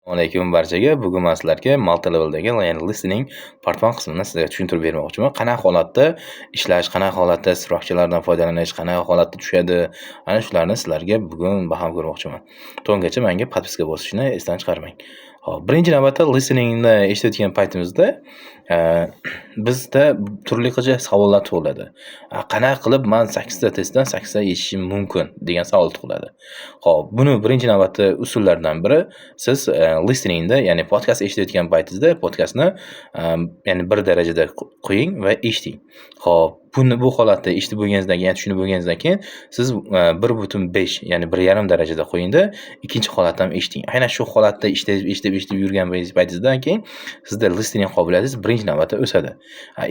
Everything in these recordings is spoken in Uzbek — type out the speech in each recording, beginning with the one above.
Alaykum barchaga. Bugun man sizlarga Multi Leveldagi, ya'ni listening part 1 qismini sizlarga tushuntirib bermoqchiman. Qanaqa holatda ishlash, qanaqa holatda structurelardan foydalanish, qanaqa holatda tushadi, ana shularni sizlarga bugun baham ko'rmoqchiman. To'ngacha menga подписка bosishni esdan chiqarmang. Xo'p, birinchi navbatda listeningni eshitayotgan paytimizda bizda turli xil savollar tug'iladi. Qanaqa qilib man sakkizta testdan sakkizta yechishim mumkin degan savol tug'iladi. Xo'p, buni birinchi navbatda usullardan biri siz listeningda, ya'ni podkast eshitayotgan paytingizda podkastni ya'ni bir darajada qo'ying va eshiting. Xo'p, buni bu holatda eshitib bo'lganingizdan keyin, tushunib bo'lganingizdan keyin siz 1,5, ya'ni 1,5 darajada qo'yingda, ikkinchi holatda ham eshiting. Aynan shu holatda eshitib, eshitib, eshitib yurgan paytingizdan keyin sizda listening qobiliyatingiz birinchi navbatda o'sadi.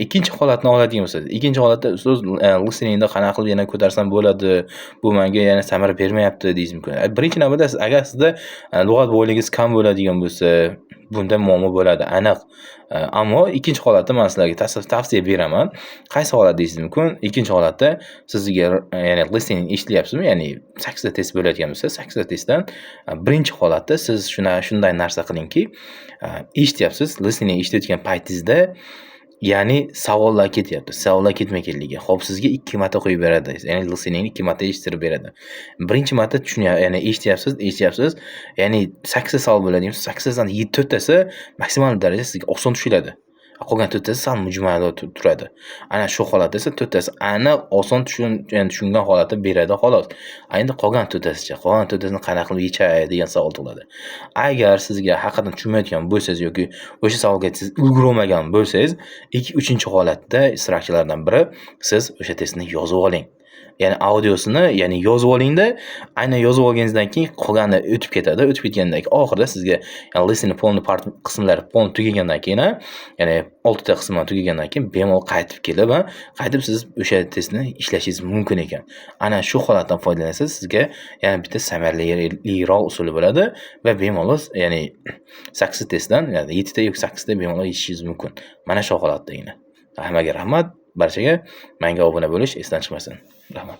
Ikkinchi holatni oladigan bo'lsangiz, ikkinchi holatda so'z listeningda qanaqa qilib yana ko'tarsam bo'ladi, bu menga yana samara bermayapti deyish mumkin. Birinchi navbatda agar sizda lug'at boyligingiz kam bo'ladigan bo'lsa, bunda muammo bo'ladi aniq. Ammo ikkinchi holatda man sizlarga tavsiya beraman. Qaysi holat deyishingiz mumkin? Ikkinchi holatda sizga, ya'ni listening eshitilyapsizmi? Ya'ni sakkizta test bo'layotgan bo'lsa, sakkizta testdan birinchi holatda siz shunday narsa qilingki, eshityapsiz, listening eshitayotgan paytingizda, ya'ni savollar ketyapti. Savollar ketma-ketligi. Xo'p, sizga 2 marta qo'yib beradi. Ya'ni listeningni 2 marta eshittirib beradi. Birinchi marta ya'ni eshityapsiz, eshityapsiz. Ya'ni sakkizta savol bo'ladigan bo'lsa, sakkiztadan to'rttasi maksimal darajada sizga oson tushiladi. Qolgan to'rttasi sal mujmal turadi. Ana shu holatda esa to'rttasi aniq oson ya'ni tushungan holatda beradi xolos. Endi qolgan to'rttasichi, qolgan to'rttasini qanaqa qilib yechay degan savol tug'iladi. Agar sizga haqiqatan tushunmayotgan bo'lsangiz yoki o'sha savolga siz ulgurolmagan bo'lsangiz, ikki, uchinchi holatda structurelardan biri siz o'sha testni yozib oling. Ya'ni audiosini, ya'ni yozib olingda, aynan yozib olganingizdan keyin qolgani o'tib ketadi. O'tib ketgandan keyin oxirida sizga, ya'ni listening полный part qismlari полный tugagandan keyin, ya'ni oltita qismi tugagandan keyin bemalol qaytib kelib, qaytib siz o'sha testni ishlashingiz mumkin ekan. Ana shu holatdan foydalansangiz, sizga yana bitta samaraliroq usuli bo'ladi va bemalol, ya'ni sakkizta testdan, ya'ni yettita yoki sakkizta bemalol yechishingiz mumkin. Mana shu holatdagina. Hammaga rahmat, barchaga menga obuna bo'lish esdan chiqmasin. Rahmat.